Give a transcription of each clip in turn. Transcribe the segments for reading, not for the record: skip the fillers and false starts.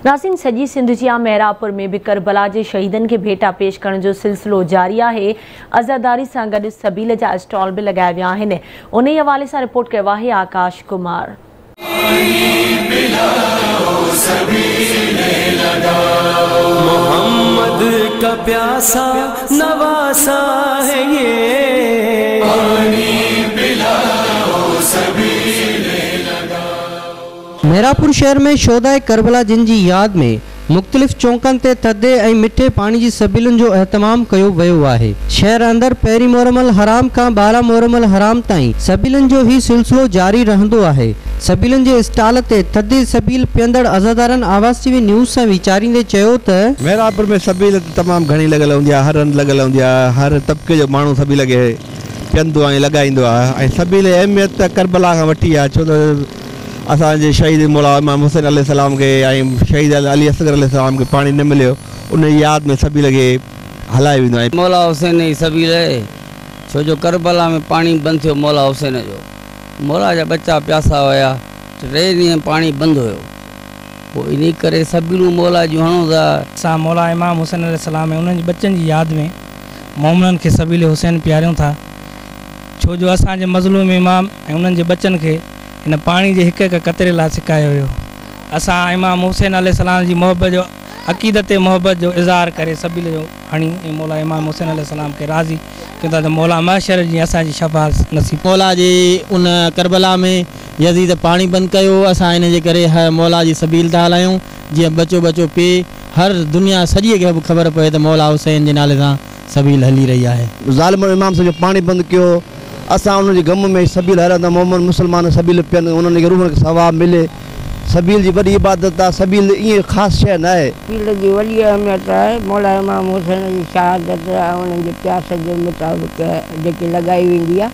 ناظرين سڄي سنڌ جيان محرابپور ۾ به ڪربلا جي شهيدن کي ڀيٽا پيش ڪرڻ جو سلسلو جاري آهي، عزاداري سان گڏ سبيل جا اسٽال به لڳايا ويا آهن، انهي حوالي سان رپورٽ ڪيو آهي آڪاش ڪمار. محمد کا پياسا نواسا هي يي پاني پلائو سبيل لگائو. محرابپور شهر ۾ شهداء ڪربلا جن جي ياد ۾ مختلف چونڪن تي ٿڌي ۽ مٺي پاڻي جي سبيلن جو اهتمام ڪيو ويو آهي. شهر اندر پهرين محرم الحرام کان 12 محرم الحرام تائين سبيلن جو هي سلسلو جاري رهندو آهي. سبيلن جي اسٽال تي ٿڌي سبيل پيئندڙ عزادارن آواز ٽي وي نيوز سان ويچاريندي چيو ته. محرابپور ۾ سبيل ته تمام گهڻي لڳل هوندي آهي، هر هنڌ لڳل هوندي آهي، هر طبقي جو ماڻهو سبيل کي پيئندو ۽ لڳائيندو آهي ۽ سبيل جي اهميت ته ڪربلا کان وٺي آهي ڇو ته اسان جي شهيد مولا امام حسين عليه السلام کي ۽ شهيد علي اصغر عليه السلام کي پاڻي نه مليو ان جي ياد ۾ سبيل کي هلايو ويندو آهي. مولا حسين جي سبيل آهي ڇو جو ڪربلا ۾ پاڻي بند ٿيو مولا حسين جو مولا جا ٻچا پياسا هيا ٽي ڏينهن پاڻي بند هيو پوء انهي ڪري سبيلون مولا جون هڻون ٿا. اسان مولا امام حسين عليه السلام ۽ انهن جي ٻچن جي ياد ۾ مومنن کي سبيل حسين پياريون ٿا ڇو جو اسان جي مظلوم امام ۽ انهن جي ٻچن کي هن پاڻي جي هڪ هڪ قطري لاء سڪايو ويو. اسان امام حسين عليه السلام جي محبت جو عقيدت محبت جو اظهار ڪري سبيل جو هڻي ۽ مولا امام حسين عليه السلام کي راضي ڪيون ٿا ته مولا محشر جي اسان جي شفاعت نصيب. مولا جي ان ڪربلا ۾ يزيد پاڻي بند ڪيو اسان ان جي ڪري هه مولا جي سبيل ٿا هلايون جيئن ٻچو ٻچو پي هر دنيا سڄي کي به خبر پوي ته مولا حسين جي نالي سان سبيل هلي رهي آهي. ظالمن امام سائين جو پاڻي بند ڪيو اسان انهن جي غم ۾ سبيل هلايون ٿا مومن مسلمان سبيل پين انهن کي روحن کي ثواب ملي سبيل جي وڏي عبادت آ سبيل ائين خاص شيء ناهي. سبيل جي وڏي اهميت آهي مولا امام حسين جي شهادت ۽ انهن جي پياس جي مطابق جيڪي لڳائي ويندي آ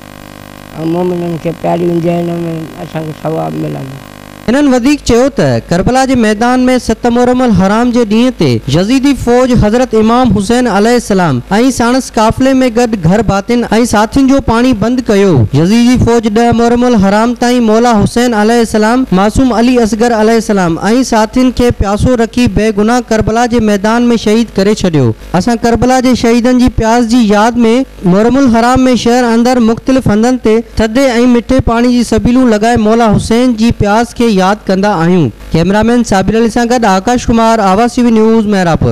۽ مومنن کي پياري ويندي آ ان ۾ اسان کي ثواب ملندو. هنن وڌيڪ چيو ته ڪربلا جي ميدان ۾ ست محرم الحرام جي ڏينهن تي يزيدي فوج حضرت امام حسين عليه السلام ۽ ساڻس قافلي ۾ گڏ گهر ڀاتين ۽ ساٿين جو پاڻي بند ڪيو. يزيدي فوج ڏهه محرم الحرام تائين مولا حسين عليه السلام، معصوم علي اصغر عليه السلام ۽ ساٿين کي پياسو رکي بيگناهه ڪربلا جي ميدان ۾ شهيد ڪري ڇڏيو. اسان ڪربلا جي شهيدن جي پياس جي ياد ۾ محرم الحرام ۾ شهر اندر مختلف هنڌن تي ٿڌي ۽ مٺي پاڻي جي سبيلون لڳائي مولا حسين جي پياس کي ياد ڪندا آهيون. ڪئميرا مين صابر علي سان گڏ آڪاش ڪمار، آواز ٽي وي نيوز، محرابپور.